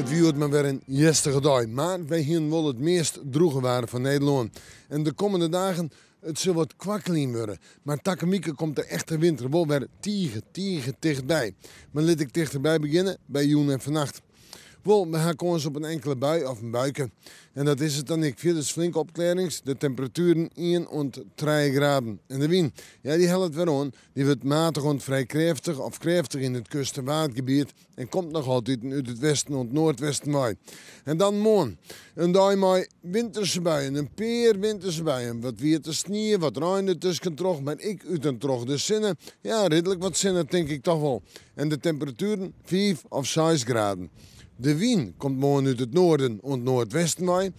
It wie hjoed mar wer in hjerstige dei, mar wy hienen wol it meast drûge waar fan Nederlân. En de kommende dagen, it sil wat kwakkeljen wurde, mar takom wike komt de echte winter wol wer tige, tige tichtby. Mar lit ik tichterby begjinne, by jûn en fannacht. Wol, we ha kâns op in inkele bui of in buike. En dat is it dan ek. Fierders flinke opklearrings, de temperatueren ien oant trije graden. En de wyn, ja dy hellet wer oan. Dy wurdt matich oant frij krêftich of krêftich yn it kust- en Waadgebiet en komt noch altiten út it westen oant noardwesten wei. En dan moarn. In dei mei winterse buien, in pear winterse buien, wat wiete snie, wat rein der tuskentroch, mar ek út en troch de sinne. Ja, ridlik wat sinne tink ik toch wol. En de temperatueren fiif of seis graden. De wyn komt moarn út it noarden oant noardwesten wei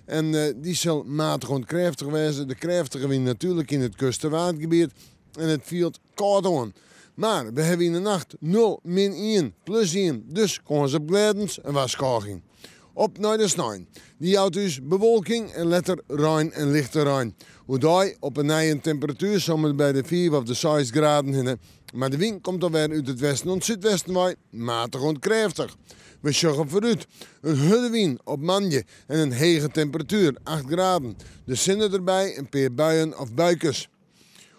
en dy sil matich oant krêftich wêze. De krêftige wyn natuerlik yn it kust- en Waadgebiet en it fielt kâld oan. Mar we hawwe yn de nacht nul, min ien, plus ien, dus kâns op glêdens, in warskôging. Op nei de snein. Dy jout ús bewolking en letter rein en lichte rein. Oerdei op 'e nij in temperatuer samar by de fiif of de seis graden hinne. Mar de wyn komt alwer út it westen oant súdwesten wei, matich oant krêftich. We sjogge foarút. In hurde wyn op moandei en in hege temperatuer, acht graden. De sinne derby, in pear buien of buikes.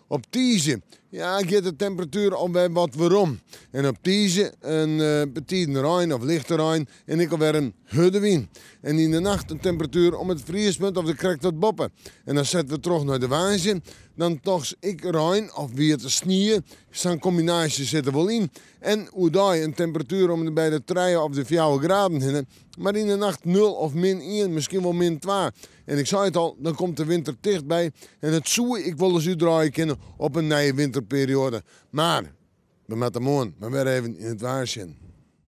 Op tiisdei, ja, giet de temperatuer alwer wat werom. En op tiisdei in betiden rein of lichte rein en ek alwer in hurde wyn. En yn de nacht in temperatuer om it friespunt of der krekt wat boppe. En dan sette we troch nei de woansdei, dan dochs ek rein of wiete snie. Sa'n kombinaasje sit der wol yn. En oerdei in temperatuer om by de trije of de fjouwer graden hinne. Mar yn de nacht nul of min ien, miskien wol min twa. En ik sei it al, dan komt de winter tichtby en it soe ek wolris útdraaie kinne op in nije winterperioade. Mar we moatte moarn mar wer even yn it waar sjen.